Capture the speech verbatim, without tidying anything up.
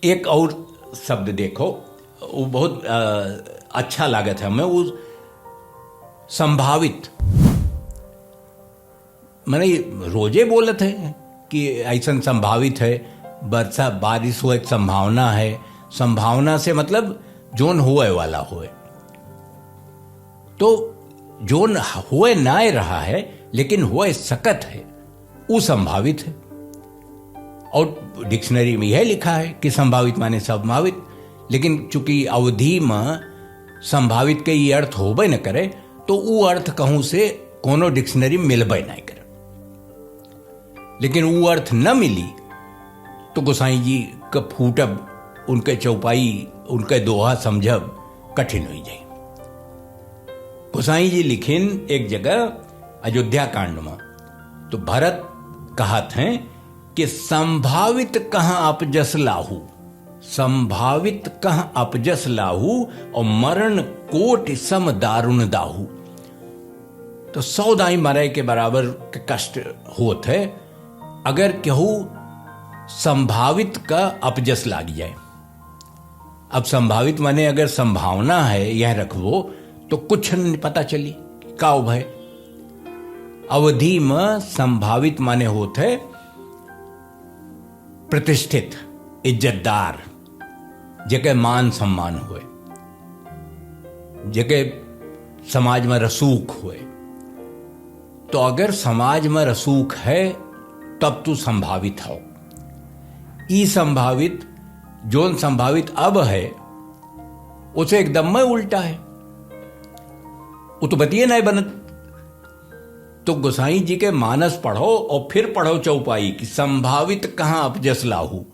एक और शब्द देखो, वो बहुत, अ, अच्छा लागत है हमें, वो संभावित। मने रोजे बोलत है कि ऐसन संभावित है, बरसा, बारिश होए के संभावना है। संभावना से मतलब जोन होए वाला होए। तो जोन होए नाय रहा है, लेकिन होए सकत है, उ संभावित है। और dictionary में यह लिखा है कि संभावित माने संभावित, लेकिन चूंकि अवधी में संभावित के ई अर्थ होबे न करे, तो उ अर्थ कहूं से कोनो dictionary में मिलबे नहीं करे। लेकिन उ अर्थ न मिली, तो गोसाई जी क फूटब, उनके चौपाई, उनके दोहा समझब कठिन होई जाई। गोसाई जी लिखिन एक जगह अयोध्या कांड में, तो भरत कहत हैं कि संभावित कहाँ अपजस लाहू, संभावित कहाँ अपजस लाहू, और मरण कोटि सम दारुण दाहू। तो सौ दाई मरे के बराबर के कष्ट होत है, अगर केहू संभावित का अपजस लाग जाए। अब संभावित माने अगर संभावना है यह रखबो, तो कुछ न पता चली का उभय। अवधी में संभावित माने होत है प्रतिष्ठित, इज्जतदार, जेके मान सम्मान होए, जेके समाज में रसूख होए। तो अगर समाज में रसूख है, तब तू संभावित हो। ई संभावित, जोन संभावित अब है, उसे एकदम में उल्टा है। वो तो बतिये नहीं बनत। तो गोसाई जी के मानस पढ़ो और फिर पढ़ो चौपाई कि संभावित कहाँ अपजस लाहू।